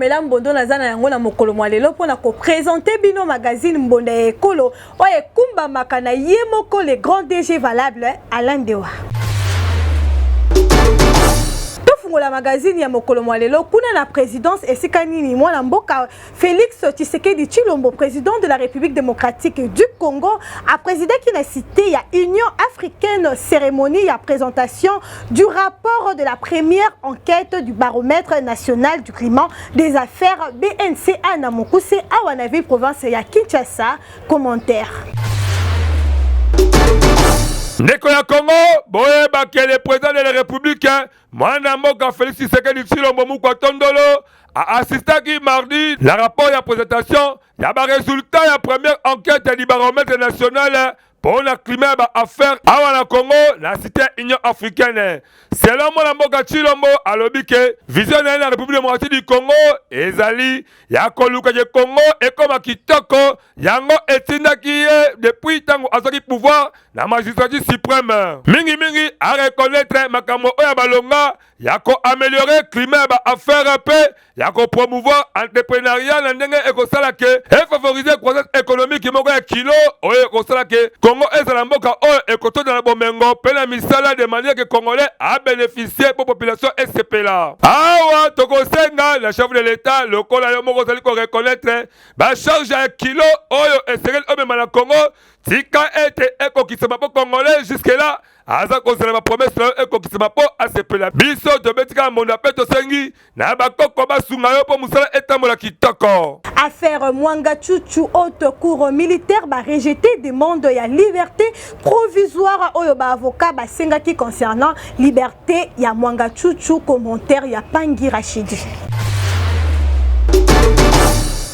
Pamela Mbondo naza na yango na mokolo mwa lelo mpo na kopresente bino magazine Mbonda ya Ekolo oyo ekumbamaka na ye moko le grand DG valable Alain Dewa. Tofungola magazine ya mokolo mwa lelo kuna na présidence esika nini mwana mboka Félix Tshisekedi Tshilombo, président de la République démocratique du Congo, a présidé la cité ya Union africaine cérémonie ya présentation du rapport de la première enquête du baromètre national du climat des affaires BNCA na mokuse awa na ville province ya Kinshasa. Commentaire. Ndeko ya Congo, boyeba ke le président de la République mwana mboka Félix Tshisekedi Tshilombo Mukwa Tondolo a assistaki mardi na rapport ya présentation ya ba résultats ya première enquête du baromètre national mpo na climat ya baaffaire awa na Congo na cité Union africaine. Selon mwana mboka Tshilombo, alobi ke vision na ye na République démocratique du Congo ezali ya koluka ke Congo ekoma kitoko. Yango etindaki ye depuis ntango azwaki pouvoir na magistrature suprême, mingimingi areconnaître makambo oyo ya balonga ya koaméliorer climat ya baaffaire mpe ya kopromouvoir entrepreneuriat na ndenge ekosala ke efavoriser croissance économique moko ya kilo oyo ekosala ke Congo ezala mboka oyo ekotonda na bomengo mpe na misala, de manière ke Congolais abénéficie mpo population esepela. Awa tokosenga na chef de l'État, lokola yo moko ozali koreconnaître bacharge ya kilo oyo esengeli omema na Congo, tika ete ekokisama, mpo Congolais jusque là aza kozela bapromesses na yo ekokisama mpo asepela. Biso tobeti kaka mbonda mpe tosengi na bakoko basunga yo mpo mosala etambola kitoko. Affaire Mwangachuchu, haute cour militaire ba rejeté demande ya liberté provisoire oyo ba avocat basengaki concernant liberté ya Mwangachuchu. Commentaire ya Pangi Rachidi.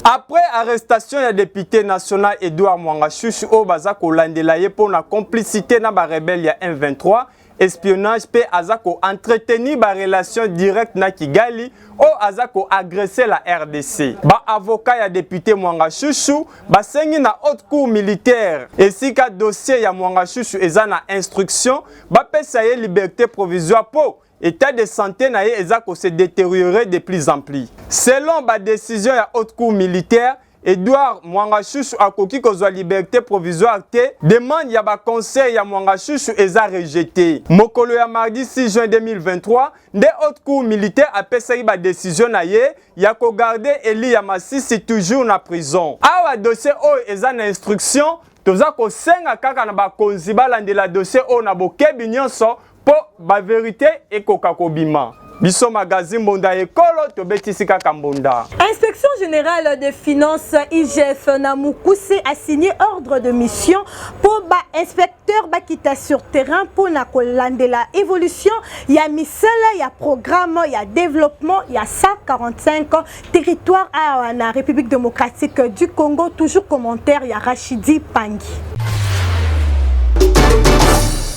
Après arrestation ya député national Edouard Mwangachuchu oyo baza kolandela ye mpo na complicité na barebelles ya M23, espionnage mpe aza koentretenir barelation directe na Kigali oyo aza koagresser la RDC, baavocat ya député Mwangachuchu basengi na haute cour militaire esika dossier ya Mwangachuchu eza na instruction bapesa ye liberté provisoire mpo état de santé na ye eza kose détériorer de plus en plus. Selon badécision ya haute cour militaire, Edouard Mwangachuchu akoki kozwa liberté provisoire te. Demande ya baconseil ya Mwangachuchu eza rejeté. Mokolo ya mardi 6 juin 2023 nde haute cour militaire apesaki badécision na ye ya kogarder élu ya Masisi toujours na prison. Awa dossier oyo eza na instruction, toza kosenga kaka na bakonzi balandela dossier oyo na bokebi nyonso mpo bavérité ekoka kobima. Biso magazine Mbonda Ekolo tobetisi kaka mbonda. Inspection générale des finances IGF na mokuse a signé ordre de mission pour ba inspecteur bakita sur terrain pour na kolandela évolution ya misala ya programme ya développement ya 145 territoire awa na République démocratique du Congo. Toujours commentaire ya Rachidi Pangi.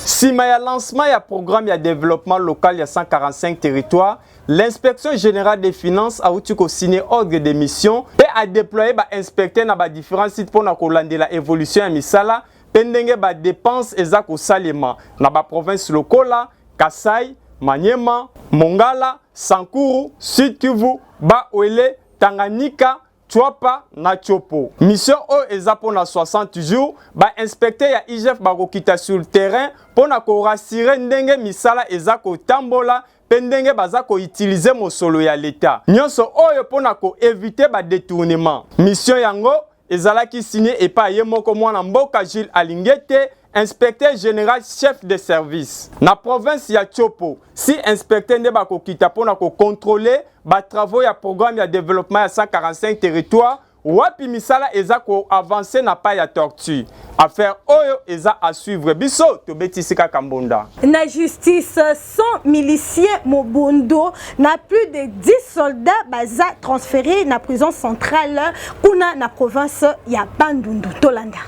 Nsima ya lancement ya programme ya développement local ya 145 territoires, l'inspection générale des finances auti kosigner ordre de mission mpe adéployer bainspecteur na badifférents sites mpona kolandela évolution ya misala mpe ndenge badépenses eza kosalema na baprovince lokola Kasai, Maniema, Mongala, Sankuru, Sud Kivu, Bas-Uele, Tanganyika, Tshuapa na Tshopo. Mission oyo eza mpona 60 jours. Bainspecteur ya IGF bakokita sur terrain mpona korassurer ndenge misala eza kotambola mpe ndenge baza koutiliser mosolo ya leta nyonso oyo mpona koéviter badétournement. Mission yango ezalaki signé epai ye moko mwana mboka Jules Alingete, inspecteur général chef de service. Na province ya Tshopo, six inspecteur nde bakokita mpona kocontrôler batravaux ya programme ya développement ya 145 territoire wapi misala eza koavancer na pas ya tortue. Affaire oyo eza à suivre, biso tobetisi kaka mbonda. Na justice, 100 miliciens Mobondo na plus de 10 soldats baza transférés na prison centrale kuna na province ya Bandundu. Tolanda.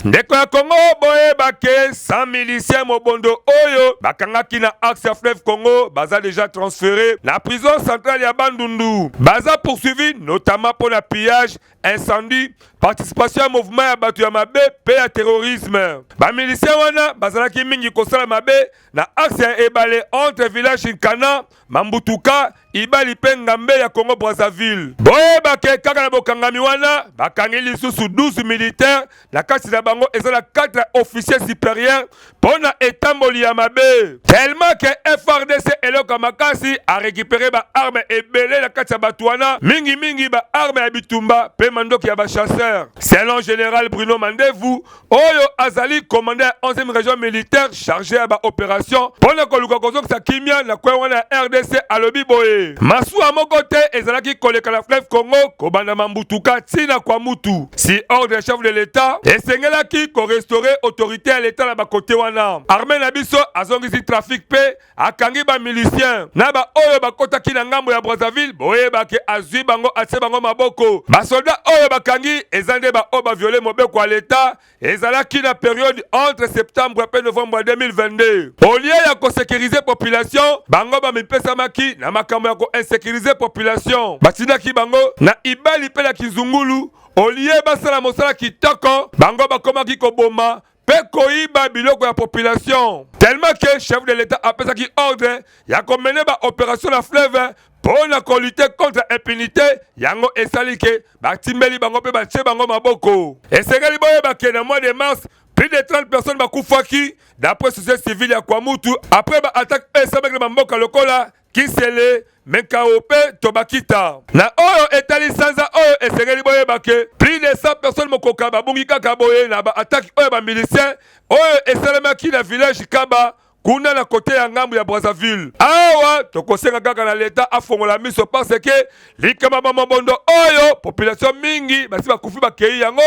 Ndeko ya Congo, boyeba ke 100 miliciens mobondo oyo bakangaki na axe ya fleuve Congo baza déjà transféré na prison centrale ya Bandundu. Baza poursuivi notamment pour la pillage, incendie, participation ya mouvement ya bato ya mabe mpe ya terrorisme. Bamilicien wana bazalaki mingi kosala mabe na axe ya ebale entre village Nkana, Mambutuka, Ibali mpe Ngambe ya Congo Brazzaville. Boyeba ke kaka na bokangami wana bakangi lisusu 12 militaires, na kati na bango eza na 4 officiers supérieurs mpo na etamboli ya mabe, tellement ke FARDC eloko ya makasi a récupéré ba armes ebele na kati ya bato wana, mingimingi ba armes ya bitumba mpe mandoki ya bachasseur. Selon général Bruno Mandevu, oyo azali commandant ya 11e région militaire chargé ya baopération mpo na koluka kozongisa kimia na kwe wana ya RDC, alobi boye: masuwa moko te ezalaki koleka na fleuve Congo kobanda Mambutuka ntina kwa mutu. Si ordre chef de l'État esengelaki korestaurer autorité ya l'État na bakote wana, armée na biso azongisi trafic mpe akangi bamilicien na baoyo bakɔtaki na ngambo ya Brazzaville. Boyebake azwi bango, atie bango maboko. Basoldat oyo bakangi eza nde baoyo baviole mobeko ya l'État. Ezalaki na période entre septembre mpe novembre 2022. Au lieu ya kosécuriser population, bango bamipesamaki na makambo ya koinsécuriser population. Batindaki bango na Ibali mpe na Kizungulu. Au lieu basala mosala kitoko, bango bakomaki koboma mpe koyiba biloko ya population, tellement que chef de l'État apesaki ordre ya komener baopération na fleuve mpo na kolutter contre impunité. Yango esali ke batimbeli bango mpe batie bango maboko. Esengeli boyeba ke na mois de mars, plus de 30 personnes bakufaki d'après société civile ya Kwamutu, après baattaque oyo esalemaki na bamboka lokola Kisele, Menkao mpe Tobakita. Na oyo etali sanza oyo, esengeli boyeba ke plus de 100 personnes mokoka babungi kaka boye na baattaque oyo bamilicien oyo esalemaki na village Kaba, kuna na kote ya ngambu ya Brazzaville. Awa tokosenga kaka na leta afongola miso, parce que likambo bamobondo oyo, population mingi basi bakufi bakei. Yango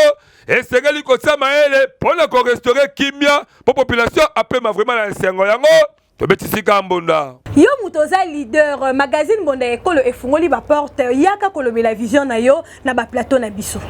esengeli kotia mayele mpo na korestaurer kimia, mpo population apema vraiment na esengo. Yango tobetisika mbonda. Yo moto oza leader, magazine Mbonda Ekolo efungoli baporte. Yaka kolobela vision na yo na baplateau na biso.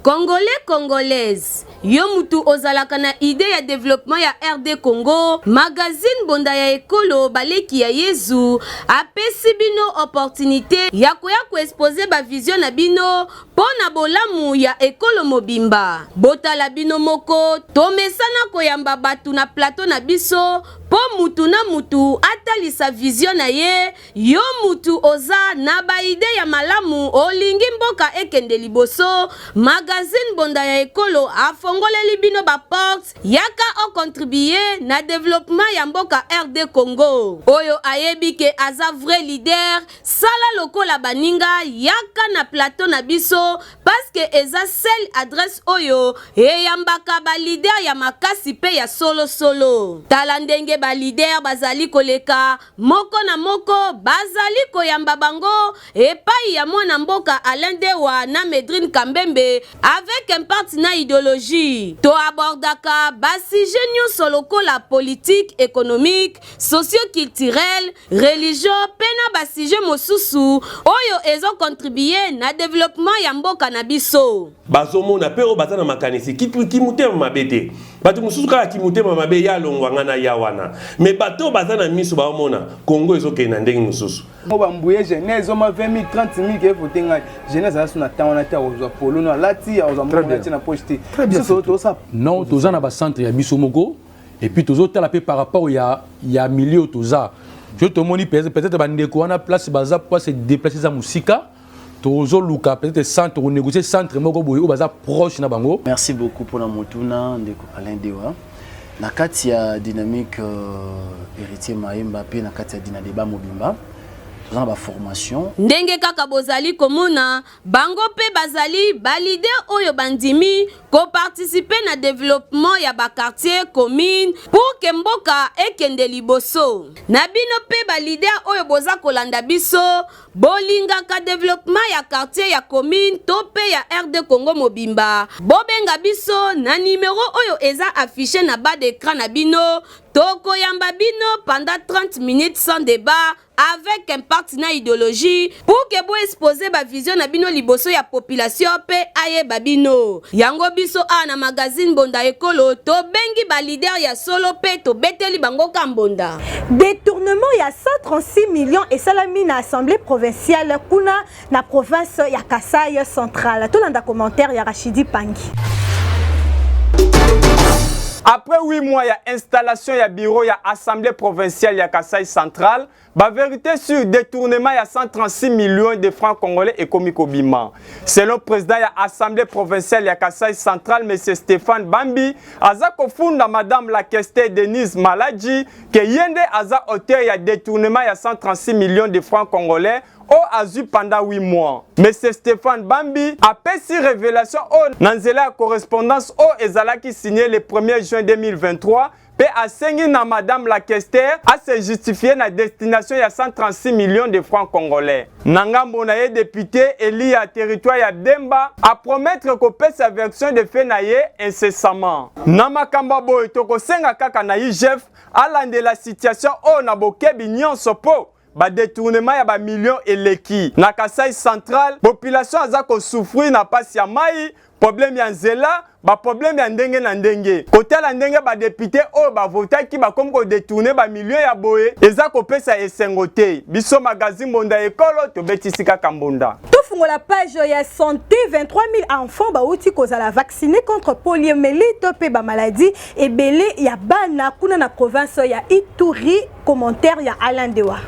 Congolais, Congolaise, yo mutu ozalaka na idée ya développement ya RD Congo, magazine Mbonda ya Ekolo, baleki ya Yezu, apesi bino opportunité ya koya koexposer bavision na bino mpo na bolamu ya ekolo mobimba. Botala bino moko, tomesana koyamba bato na plateau na biso mpo mutu na mutu atalisa vision na ye. Yo mutu oza na baidées ya malamu, olingi mboka ekende liboso, magazine Mbonda ya Ekolo afongoleli bino baporte. Yaka ocontribuer na développement ya mboka RD Congo. Oyo ayebi ke aza vrai leader, sala lokola baninga, yaka na plateau na biso, parce que eza seule adresse oyo eyambaka baleader ya makasi mpe ya solosolo. Tala ndenge baleader bazali koleka moko na moko, bazali koyamba bango epai ya mwana mboka Alain Dewa na Medrine Kambembe avec impact na idéologie. Toabordaka basujet nyonso lokola politique, économique, socioculturel, religion mpe na basujet mosusu oyo ezocontribuer na développement ya mboka na biso. Bazomona mpe oyo baza na makanisi kimotema mabe te. Bato mosusu kaka kimotema mabe ya alongwa nga na ya wana, me bato oyo baza na miso baomona Kongo ezokende na ndenge mosusu. Mo bambuye jeunesse oma 20 000, 30 000 ke vote ngai. Jeunesse aza so na ntango wana te, akozwa polo no alati, akozwa mbongo atie na poche te. Biso tosa Non, toza na bacentre ya biso moko et puis tozotala mpe par rapport ya milieu toza. So tomoni peut-être bandeko wana, place baza po se déplacer eza mosika, tozoluka peut-être centre, konégocier centre moko boye oyo baza proche na bango. Merci beaucoup mpona motuna, ndeko Alain Dewa. Na kati ya dynamique Héritier Mayemba mpe na kati ya Dina Débat mobimba, toza na baformation. Ndenge kaka bozali komona bango mpe bazali baleader oyo bandimi koparticiper na développement ya baquartier, commune, pour ke mboka ekende liboso. Na bino mpe baleader oyo boza kolanda biso, bolingaka développement ya quartier, ya commune to mpe ya RD Congo mobimba, bobenga biso na nimero oyo eza affiché na bas d'écran na bino. Tokoyamba bino pendant 30 minutes sans debat avec impact na ideologie pour que bo exposer ba vision na bino liboso ya population pe ayeba bino. Yango biso awa na magazine Mbonda Ekolo tobengi ba leader ya solo pe tobeteli bango ka mbonda. Detournement ya 136 millions esalami na Assemblee provinciale kuna na province ya Kasaï central. Tolanda commentaire ya Rachidi Pangi. Après 8 mois ya installation ya bureau ya Assemblée provinciale ya Kasaï central, ba vérité sur détournement ya 136 millions de francs congolais ekomi kobima. Selon président ya Assemblée provinciale ya Kasaï central monsieur Stéphane Bambi, aza kofunda madame la questeur Denise Maladji que ye nde aza auteur ya détournement ya 136 millions de francs congolais oyo azwi pendant 8 mois. Monsieur Stephane Bambi apesi revelation oyo na nzela ya correspondance oyo ezalaki signee le 1er juin 2023 mpe asengi na madame la questeur a se justifier na destination ya 136 millions de francs congolais. Na ngambo na ye depute elu ya territoire ya Demba a promettre kopesa version de fait na ye incessamment. Na makambo ya boye tokosenga kaka na IGF alandela situation oyo na bokebi nionso mpo Ba detournement ya ba millions eleki. Na Kasaï central, population aza ko souffrir na pasi ya mayi, problème ya nzela, ba problème ya ndenge na ndenge. Kotala ndenge ba deputes oyo ba votaki bakomi ko detourner ba millions ya boye, eza kopesa esengo te. Biso magazine Mbonda Ekolo tobetisi kaka mbonda. Tofungola page ya sante 23 000 enfants bauti kozala vaccine contre poliomyelite mpe ba maladie ebele ya bana kuna na province ya Ituri. Commentaire ya Alain Dewa.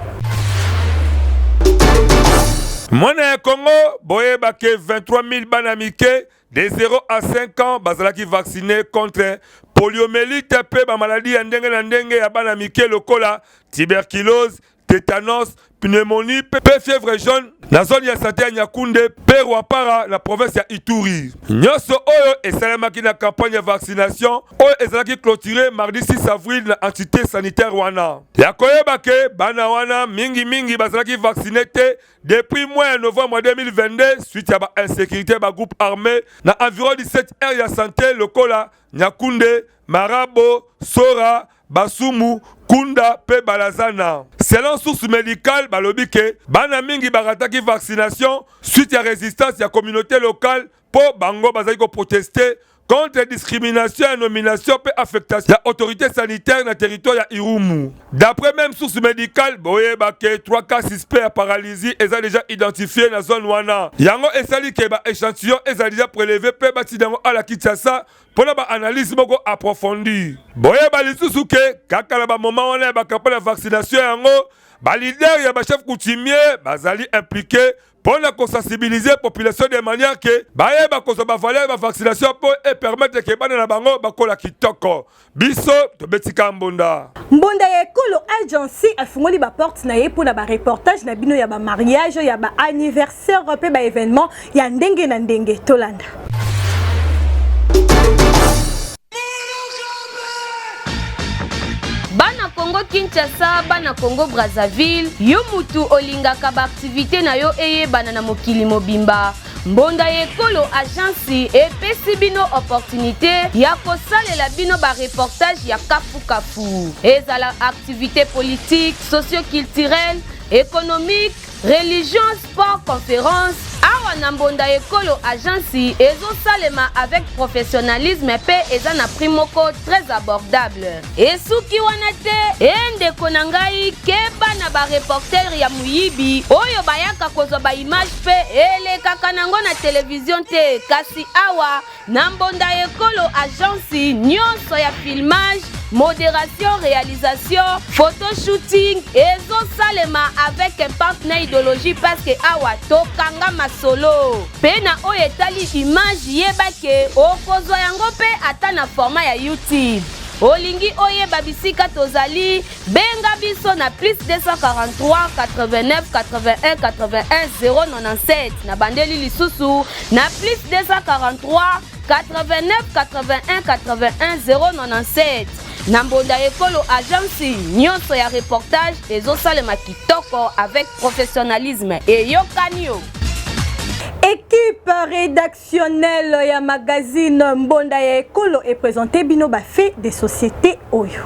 Mwana ya Congo, boyeba ke 23 000 bana mike de 0 à 5 ans bazalaki vaccine contre poliomyelite mpe ba maladie ya ndenge na ndenge ya bana mike lokola tuberculose, tetanos, pneumonie mpe fièvre jaune na zone ya sante ya Nyakunde mpe Rwampara na province ya Ituri. Nyonso oyo esalemaki na campagne ya vaccination oyo ezalaki clôturée mardi 6 avril na entité sanitaire wana. Ya koyeba ke bana wana mingi mingi bazalaki vaccine te depuis mois ya novembre 2022 suite ya ba insécurité ba groupe armé na environ 17 aires ya santé lokola Nyakunde, Marabo, Sora, Basumu, Kunda pe Balazana. Selon source medicale, balobi ke bana mingi barataki vaccination suite ya resistance ya communauté locale po bango bazali ko protester contre discrimination ya nomination pe affectation ya autorité sanitaire na territoire ya Irumu. D'après même source médicale, boyeba ke 3 cas suspects ya paralysie eza déjà identifié na zone wana. Yango esali ke ba échantillons ezali déjà prélevé pe batinda yango ala Kinshasa mpo na ba analyse moko approfondie. Boyeba lisusu ke kaka na ba moment wana ya ba campagne ya vaccination yango ba leader ya ba chef coutumier bazali impliqué mpo na kosensibiliser population de manière ke bayeba kozwa ba valeur ya ba vaccination mpo e permettre ke bana na bango bakola kitoko. Biso tobetika mbonda. Mbonda ya ekolo agency afungoli ba porte na ye mpo na ba reportage na bino ya ba mariage, ya ba anniversaire mpe ba evenement ya ndenge na ndenge. Tolanda. Bana Congo Kinshasa, bana Congo Brazzaville, yo mutu olingaka ba activité na yo eyebana na mokili mobimba. Mbonda ya ekolo agence epesi bino opportunité ya kosalela bino ba reportage ya kafu kafu. Ezala activité politique, socio-culturelle, économique, religion, sport, conférence, awa na Mbonda Ekolo agence ezosalema avec professionnalisme pe eza na prix moko très abordable. Esuki wana te, e ndeko na ngai keba na ba reporter ya moyibi oyo bayaka kozwa ba image pe elekaka nango na television te, kasi awa Na mbonda ekolo agence nionso ya filmage, moderation, realisation, photo shooting ezo salema avec impact na ideologie parce que awa tokanga masolo. Pe na oyo etali image yeba ke okozwa yango pe ata na format ya YouTube. Olingi oyeba bisika tozali? Benga biso na plus 243 89 81 81 097. Na bandeli lisusu na plus 243 89 81 81 097. Na mbonda ekolo agence nyonso ya reportage ezosalema kitoko avec professionnalisme. Eyokani yo. Equipe rédactionnelle ya magazine Mbonda ya Ekolo e présenter bino ba faits de société oyo.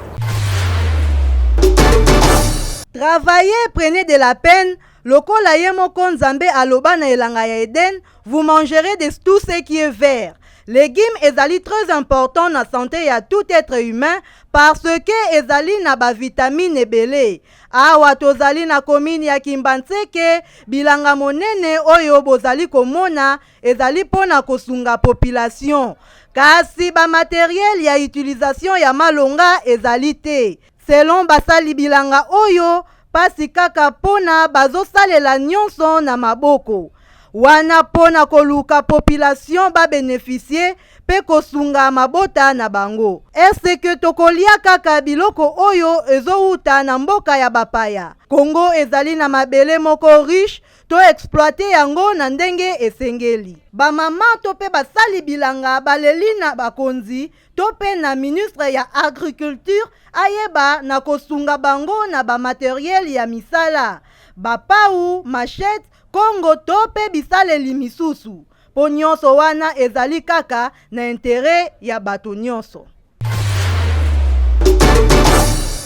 Travaillez, prenez de la peine, lokola ye moko Nzambe aloba na elanga ya Eden, vous mangerez de tout ce qui est vert. Legume ezali très important na sante ya tout etre humain parce que ezali na ba vitamine ebele. Awa tozali na commune ya Kimbanseke, bilanga monene oyo bozali komona ezali mpo na kosunga population. Kasi ba materiel ya utilisation ya malonga ezali te. Selon basali bilanga oyo, pasi kaka pona bazosalela nionso na maboko. Wana po na koluka population ba beneficier pe kosunga mabota na bango. Est ce que tokolia kaka biloko oyo ezowuta na mboka ya bapaya? Congo ezali na mabele moko riche, to exploiter yango na ndenge esengeli. Ba mama to pe basali bilanga baleli na bakonzi to pe na ministre ya agriculture ayeba na kosunga bango na ba materiel ya misala, ba pawu, machette, kongo to pe bisaleli misusu, po nionso wana ezali kaka na interet ya bato nionso.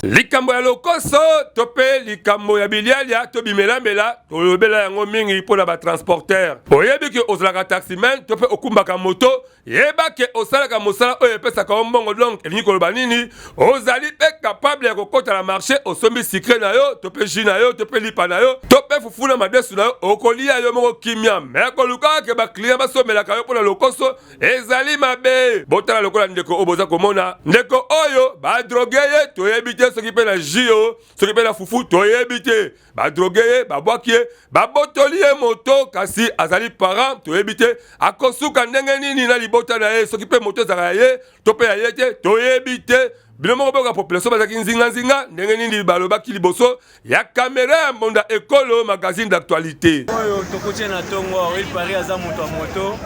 Likambo ya lokoso to mpe likambo ya bilialia to bimelamela tolobela yango mingi mpo na batransporteur. Oyebi ke ozalaka taximan to mpe okumbaka moto, Yeba ke osalaka mosala oyo epesaka yo mbongo donc elingi koloba nini? Ozali pe capable ya kokota na marche osombi sucre na yo to pe jus na yo to pe lipa na yo to pe fufu na madesu na yo okolia yo moko kimia mais kolukaka ke ba client basombelaka yo pona lokoso ezali mabe. Botala lokola ndeko oyo boza komona ndeko oyo ba drogue ye toyebi te soki pe na jus oyo soki pe na fufu toyebi te. Ba drogue ye, babwaki ye, babotoli ye moto, kasi azali parent, toyebi te akosuka ndenge nini na libota na ye, soki mpe moto ezalaka ya ye to mpe ya ye te, toyebi te. Bino moko boyoka population bazalaki nzinganzinga ndenge nini balobaki liboso ya kamera ya Mbonda Ekolo magazine d'actualité. Oyo tokuti na tongo, il parait aza moto ya moto,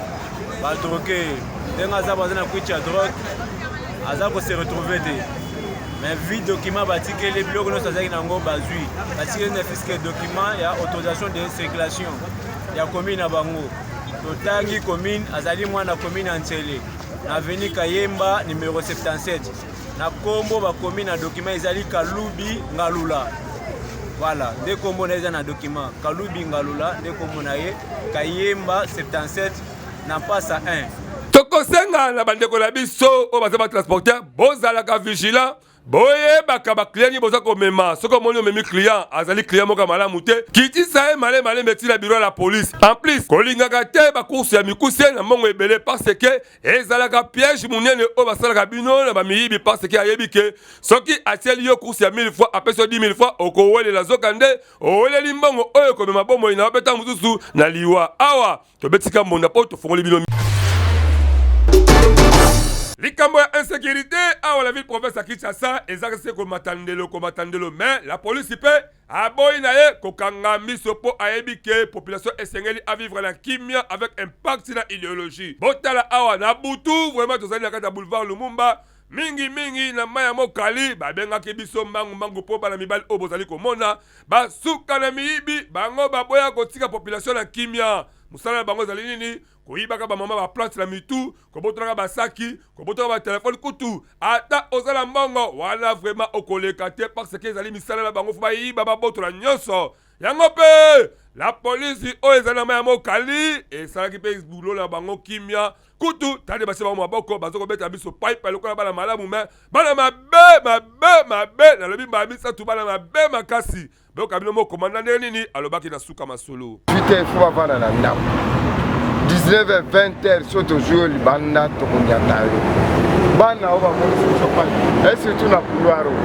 ba drogue ye ndenge aza baza na kwiti ya drogue, aza ko se retrouver te. Mais vu document batikeli biloko nyonso azalaki na yango bazwi batikeli ne fiske document ya autorisation de circulation ya commune na bango totangi commune azali mwana commune ya nsele na avenue kayemba numero 77 na kombo bakomi na document ezali kalubi ngalula voilà nde kombo na ye eza na document kalubi ngalula nde kombo na ye kayemba 77 na mpasa 1. Tokosenga na bandeko na biso oyo baza ba transporteur bozalaka vigilant boyebaka ba client nini boza komema. Soki omoni omemi client azali client moko ya malamu te, kitisa ye male malembe ti na bureau ya la police. En plus kolingaka te ba course ya mikuse na mbongo ebele parce que ezalaka piège monene oyo basalaka bino na ba miyibi parce que ayebi ke soki atieli yo course ya 1000 fois apesi yo 10000 fois okowelela, zoka nde oweleli mbongo oyo ekomema bomoi na yo mpe ntango mosusu na liwa. Awa Tobetika mbonda mpo tofongoli bino likambo ya insécurité awa na ville province ya Kinshasa ezaka se komata ndelo komata ndelo, mais la police mpe aboyi na ye kokanga miso mpo ayebi ke population esengeli a vivre na kimia avec impact na ideologie. Botala awa na butu vraiment tozali na kati ya boulevard Lumumba mingi mingi na mai ya mokali babengaki biso mbangu mbangu mpo bana mibali oyo bozali komona Basuka na miyibi bango baboya kotika population na kimia. Mosala na bango ezali nini? Koyibaka ba mama ba plante na mitu, kobotolaka ba saki, kobotolaka ba telefone kutu ata oza na mbongo wana vraiment okoleka te parce que ezali misala na bango fo bayiba babotola nyonso. Yango pe la police oyo ezali na mai ya mokali esalaki pe boulot na bango kimia kutu tande basi bango maboko bazo kobeta biso paipai lokola bana malamu me bana mabe mabe mabe nalobi mbala misatu bana mabe makasi boyoka bino moko komanda ndenge nini alobaki na suka masolo 8 fo bavanda na ndako 19 20 so tozwi yo libanda tokonyata yo bana oyo bamonisi biso pai e surtout na couloir oyo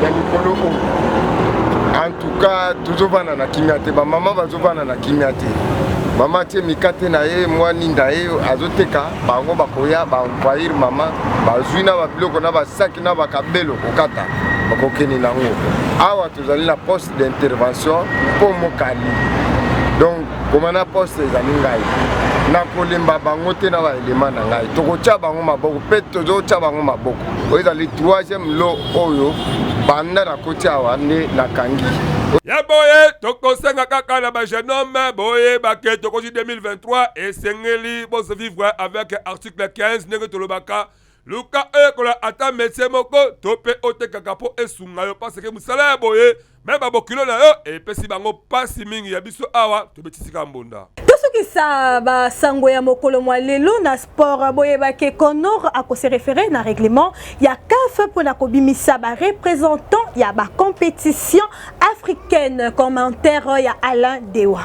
ya likolo oyo en tout cas tozovanda na kimia te bamama bazovanda na kimia te mama atie mikate na ye mwa ninda ye azoteka bango bakoya baenvahir mama bazwi na babiloko na basaki na bakabelo kokata bakokende nango awa tozali na poste d'intervention mpo mokali donc koma na poste ezali ngai nakolemba bango te na baelema na ngai tokotya bango maboko mpe tozotya bango maboko oyo ezali troisième lo oyo banda nakoti awa nde nakangi ya boye tokosenga kaka na ba jeune homme boyeba ke tokoki 2023 esengeli bozo vivre avec article 15 ndenge tolobaka luka oyekola ata métier moko to mpe otekaka mpo esunga yo parce que mosala ya boye. Me babokilo na yo epesi bango pasi mingi ya biso awa tobetisika mbonda. Tosukisa ba sango ya mokolo mwa lelo na sport. Boyeba ke Conor ako se referer na règlement ya CAF mpo na kobimisa ba représentants ya ba competition africaine. Commentaire ya Alain Dewa.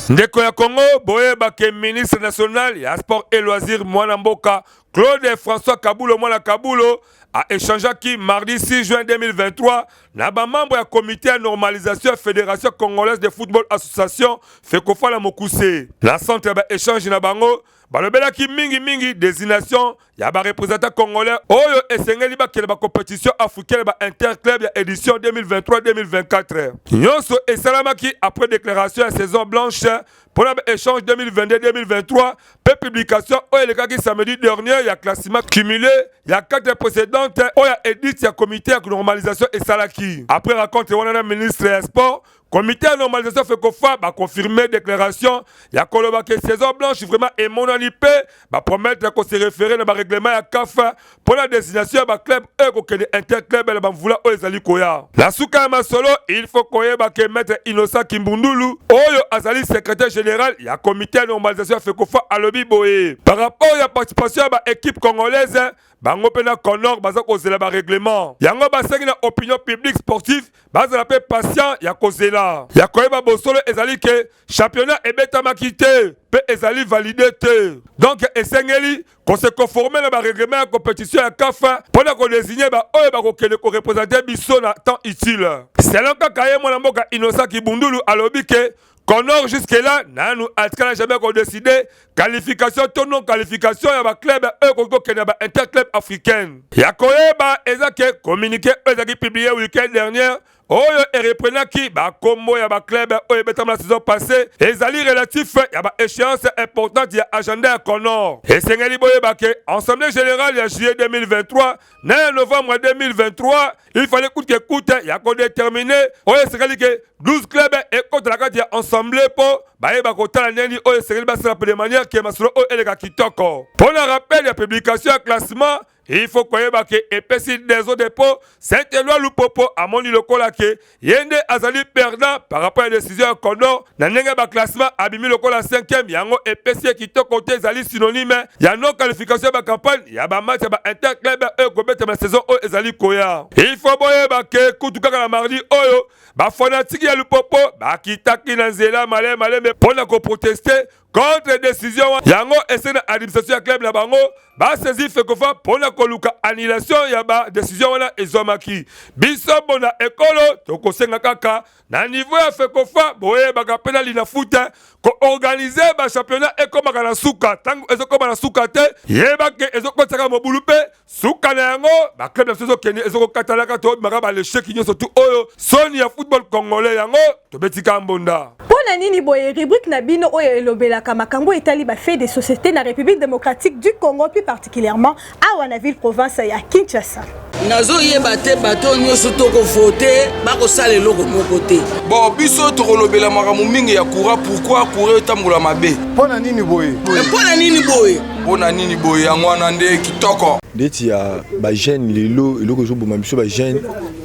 Ndeko ya Congo, boyeba ke ministre national ya sport et loisirs mwana mboka Claude François Kabulo mwana Kabulo a échangeaki mardi 6 juin 2023 na ba membre ya comité ya normalisation ya Fédération congolaise de football association FECOFA na mokuse. Na centre ya ba échange na bango balobelaki mingi mingi désignation ya ba représentants congolais oyo esengeli bakende ba compétition africaine ba interclub ya édition 2023-2024. Nyonso esalamaki après déclaration ya saison blanche mpo na baéchange 2022-2023 mpe publication oyo elekaki samedi dernier ya classement cumulé ya 4 précédente oyo ya edite ya comité ya normalisation esalaki. Après rencontre wana na ministre ya sport, comité ya normalisation FECOFA baconfirme déclaration ya koloba ke saison blanche vraiment emonani mpe bapromettre ya kose référer na barèglement ya CAF mpo na désignation ya baclub oyo ekokende interclub na bamvula oyo ezali koya. Na suka ya masolo, il faut koyeba ke maître Innocent Kimbundulu oyo azali secrétaire général ya comité ya normalisation ya FECOFA alobi boye par rapport ya participation ya baéquipe congolaise, bango mpe na Conor baza kozela barèglement yango. Basengi na opinion publique sportive bazala mpe patient ya kozela ya koyeba bosolo. Ezali ke championnat ebetamaki te mpe ezali valide te, donc esengeli kose conformer na barèglement ya compétition ya CAF mpo na kodésigner baoyo bakokende koreprésenter biso na temps utile. Selon kaka ye mwana mboka Innocent Kibundulu, alobi ke Conor jusque là nanu atikala jamais kodécider qualification to non qualification ya baclub oyo ekoki kokende na bainterclub africaine. Ya koyeba eza ke communiqué oyo ezalaki publié week-end dernier oyo ereprenaki bakombo ya baclub oyo ebetama na saison passée ezali relatif ya baéchéance importante ya agenda ya Conor. Esengeli boyeba ke assemblée générale ya juillet 2023 na ya novembre 2023, il fallait coûte que coûte ya kodéterminer oyo esengeli ke 12 club ekota na kati ya assemblée mpo bayeba kotala ndenge oyo esengeli basala de manière ke masolo oyo eleka kitoko. Mpo na rappel ya publication ya classement, il faut koyeba ke epesi désordre mpo Saint Eloi Lupopo amoni lokola ke ye nde azali perdant par rapport ya décision ya Conor na ndenge baclassement abimi lokola 5e. Yango epesi ye kitoko te, ezali synonyme ya non qualification ya bacampagne ya bamatch ya bainterclub oyo ekobetama na saison oyo ezali koya. Il faut boyeba ke kutu kaka na mardi oyo, bafanatiki ya Lupopo bakitaki na nzela maleme maleme mpo na koprotester contre décision yango. Ese na administration ya club na bango basaisir FECOFA mpo na koluka annulation ya badécision wana ezwamaki. Biso bona ekolo tokosenga kaka na niveau ya FECOFA, boyebaka mpe na Linafoot koorganiser bachampionnat ekomaka na suka. Ntango ezokoma na suka te, yebake ezokotisaka mobulu mpe suka na yango baclub na biso ezokende ezokokatalaka, tobimaka balesheki nyonso tu oyo soni ya football congolais. Yango tobetika mbonda. Mpo na nini boye? Rubrique na bino oyo elobelaka makambo etali bafait de société na République démocratique du Congo, plus particulièrement awa na ville province ya Kinshasa. Nazoyeba te, bato nyonso tokovote bakosala eloko moko te. Bon, biso tokolobela makambo mingi ya courant. Pourquoi courant etambola mabe? Mpo na nini boye? Mpo na nini boye? Mpo na nini boye? Yango wana nde kitoko. Ndeti ya bajeune lelo, eloko ezoboma biso, bajeune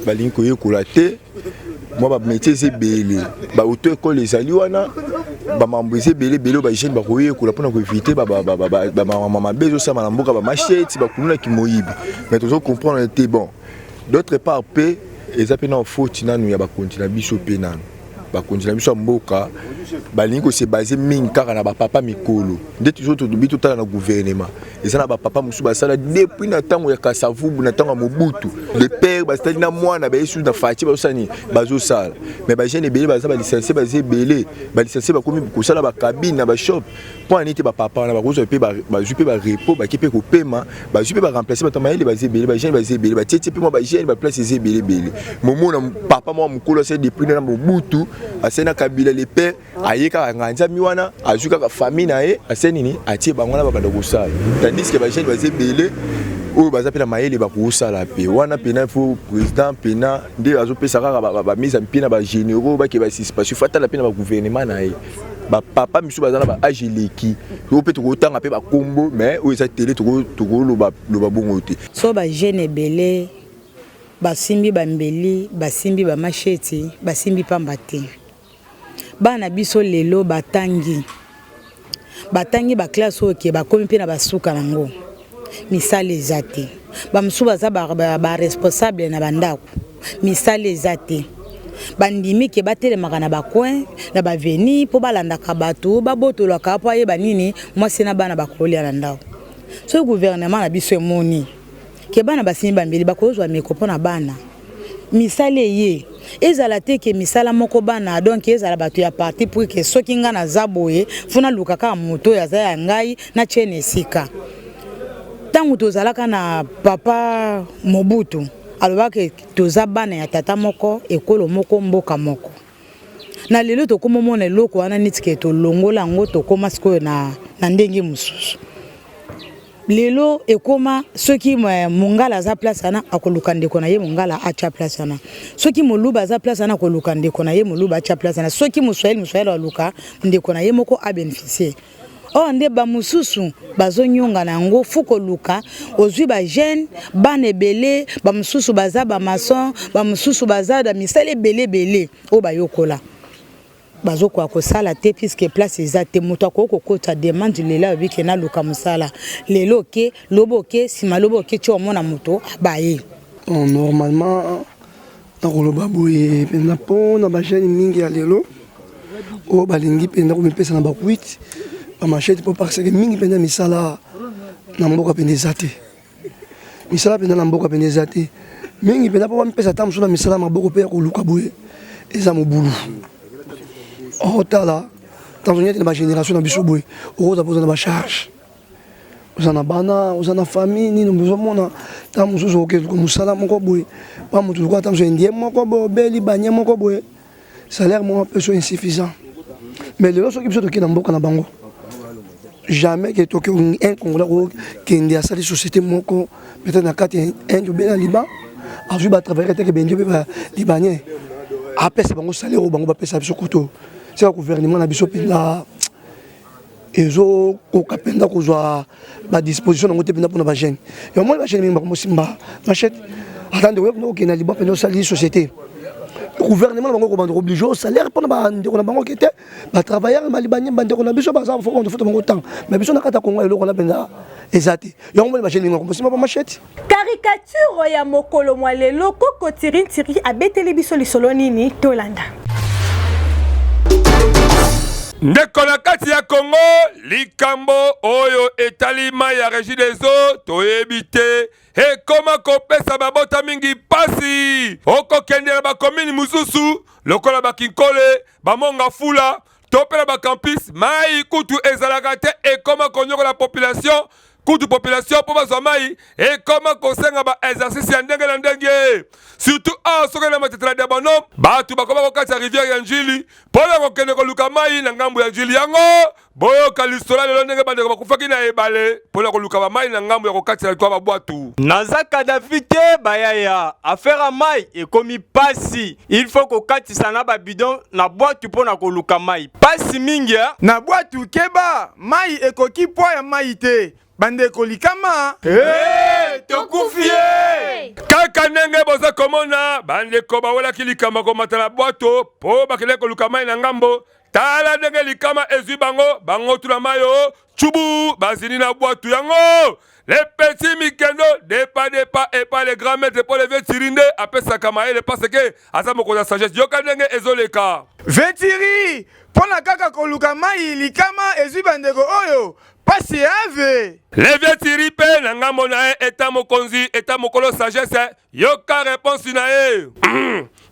balingi koyekola te. Mwa bamétier eza ebele, baauto école ezali wana, bamambo eza ebele ebele oyo bajeune bakoyekola mpona koéviter bamama mabe ezosalama na mboka, bamachete, bakulunaki, moyibi. Mais tozo comprendre te. Bon, d'autre part mpe eza mpe na faute nanu ya bakonzi na biso mpe nanu bakonzi na biso ya mboka balingi kose baser mingi kaka na bapapa mikolo. Nde toujours tolobi, totala na gouvernement, eza na bapapa mosusu basala depuis na ntango ya Kasavubu, na ntango ya Mobutu, le père basali na mwana baye susu na Fatshi bazosala nini? Bazosala. Mais bajeune ebele baza balicencié, baza ebele balicencié, bakomi kosala bacabine na bashop. Mpo ani te bapapa wana bakozwa mpe bazwi mpe barepos, bake mpe kopema, bazwi mpe baremplace bato mayele. Baza ebele, bajeune baza ebele, batietie mpe mwa bajeune, baplace eza ebele ebele. Momona papa mwa mokolo asali depuis na Mobutu, asali na Kabila le père, aye kaka nganzami wana, azwi kaka famille na ye, asali nini, atie bango wana babanda kosala, tandis que bajeune baza ebele oyo baza mpe na mayele bakosala mpe wana. Mpena faut président mpena nde azopesa kaka bamise en pied na bagénéraux bake basuspension, fatala mpe na bagouvernement na ye bapapa misusu baza na baage eleki oyo mpe tokotanga mpe bakombo, mais oyo eza tele, tokoloba bongo te. So bajeune ebele. Basimbi ba mbeli, basimbi ba macheti, basimbi pamba te. Bana na biso lelo batangi, batangi ba classe oyo ke bakomi mpe na basuka nango, misala eza te. Ba mosusu baza ba, ba, ba responsable na bandako, misala eza te. Bandimi ke batelemaka na ba coin, na ba avenue mpo balandaka bato, babotolaka mpo ayeba nini mwasi na bana bakolia na ndako. Soki gouvernement na biso emoni ke bana basimbi bambeli bakozwa meko mpo na bana misala eye ezala te ke misala moko bana donc ezala bato ya parti pris ke soki ngai naza boye fo naluka kaka moto oyo aza ya ngai natie na esika ntango tozalaka na papa Mobutu alobaka toza bana ya tata moko ekolo moko mboka moko na lelo tokoma omona eloko wana neti ke tolongola yango tokoma sikoyo na, na ndenge mosusu Lelo ekoma soki mongala aza place wana akoluka ndeko na ye mongala atya place wana, soki moluba aza place wana akoluka ndeko na ye moluba atya place wana, soki moswahili moswahili aluka ndeko na ye moko a beneficier. Or nde ba mosusu bazonyonga na yango fu koluka ozwi ba jeune bana ebele ba mosusu baza ba maçon ba mosusu baza na misala ebele ebele oyo bayokola. Bazokoka kosala te puisque place eza te moto akoki kokota demande lelo alobi ke naluka mosala lelo oke lobi oke sima lobi oke ti omona moto abaye. Bon, normalement nakoloba boye mpenza mpo na bajeune mingi ya lelo oyo balingi mpenza komipesa na bakwiti bamachete mpo parce que mingi mpenza misala na mboka mpenza eza te misala mpenza na mboka mpenza eza te mingi mpenza mpo bamipesa ata mosusu na misala maboko mpe ya koluka boye eza mobulu otala ntango nyete na bagénération na biso boye okoza mpo oza na bacharge oza na bana oza na famille nini ozomona ntango mosusu okeluka mosala moko boye pa moto lokola ntango mosusu indien moko boye obeli banye moko boye salaire moko mpe so insuffisant mais lelo soki biso tokei na mboka na bango jamais ke toke un congolais akokende asali société moko peut-être na kati ya inde obe na liban azwi batravailleur eteke bendie mpe balibanais apesa bango salaire oyo bango bapesa biso kutu seka gouvernement na biso mpenza ezokoka mpenza kozwa badisposition yango te mpenza mpona bajeune yango moni bajeune mingi bakomosimba machete ata ndeko yo okende na liban mpenza osali société gouvernement na bango ekobanda kooblige o salaire mpona bandeko na bango ke te batravailleur balibanie bandeko na biso baza fo banda futa bango temps mais biso na kati ya kongo eloko wana mpenza eza te yango moni bajeune mingi bakomosimba bamachete Caricature ya mokolo mwa lelo, Koko Thierry Ntiri abeteli biso lisolo nini? Tolanda. Ndeko na kati ya Congo, likambo oyo etali mai ya Regideso toyebi te ekoma kopesa babota mingi mpasi. Okokende na bakomini mosusu lokola bakinkole, bamonga fula to mpe na bacampus, mai kutu ezalaka te, ekoma konyokola population kutu population mpo bazwa mai ekoma kosenga ba exercice ya ndenge na ndenge surtout awa soki na matetela dia bonhomme bato bakoma kokatisa rivière ya njili mpo na kokende koluka mai na ngambo ya njili yango boyoka lisolo lelo ndenge bandeko bakufaki na ebale mpo na koluka bamai na ngambo ya kokatisa likwa babwatu naza kadafi te bayaya affaire ya mai ekomi pasi il faut kokatisa na babidon na bwatu mpo na koluka mai pasi mingi eh? Na bwatu keba mai ekoki poids ya mai te bandeko likama hey, tokufi ye kaka ndenge boza komona bandeko bawelaki likama komata na bwato mpo bakendaki koluka mai na ngambo tala ndenge likama ezwi bango bango tuna mai o Tchubu bazini na bwatu yango le petit mikendo depa depa epa le grand maître mpo le vieux Thierry nde apesaka mayele parce que aza mokonzi ya sagesse yoka ndenge ezoleka Vetiri mpo na kaka koluka mai likama ezwi bandeko oyo pasi ave. Le vieux Thierry mpe na ngambo na ye eta mokonzi eta mokolo sagesse yoka réponse na ye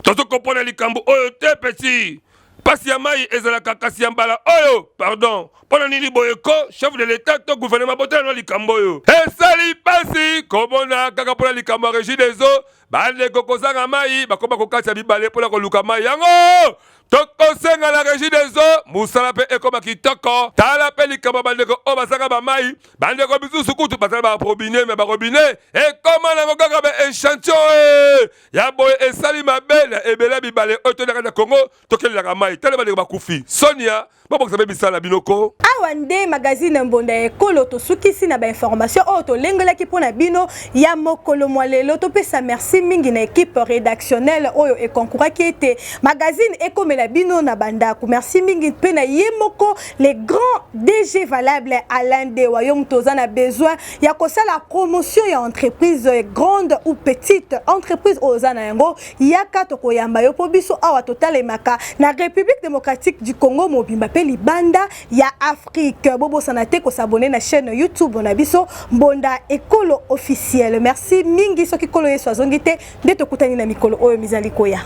tozo kopona likambo oyo te petit Pasi ya mayi ezalaka kasi ya mbala oyo pardon mpo na nini boye ko chef de l'etat to gouvernement botala na likambo oyo esali pasi komona kaka mpo na likambo ya regie des eaux bandeko kozanga mayi bakoma kokatisa bibale mpo na koluka mayi yango tokosenga na regie des eaux mosala mpe ekoma kitoko tala mpe likambo ya bandeko oyo bazanga bamai bandeko misusu kutu bazala barobine me barobine ekoma nango kaka ba echantillon eh. ya boye esali mabe na ebele ya bibale oyo tondaka na Congo tokelelaka mai tala bandeko bakufi sonia babongisa mpe misala na bino ko awa nde magazine mbonda ya ekolo tosukisi na bainformation oyo tolengelaki mpo na bino ya mokolo mwa lelo topesa merci. Merci mingi na équipe rédactionnelle oyo ekonkuraki ete magazine ekomela bino na bandako. Merci mingi mpe na ye moko le grand DG valable Alain Dewa. Yo moto oza na besoin ya kosala promotion ya entreprise grande ou petite entreprise oyo oza na yango, yaka tokoyamba yo mpo biso awa totalemaka na République démocratique du Congo mobimba mpe libanda ya Afrique. Bobosana te kosabone na chaîne YouTube na biso Mbonda Ekolo officiel. Merci mingi, soki Kolo Yesu azongi te nde tokutani na mikolo oyo mizali koya.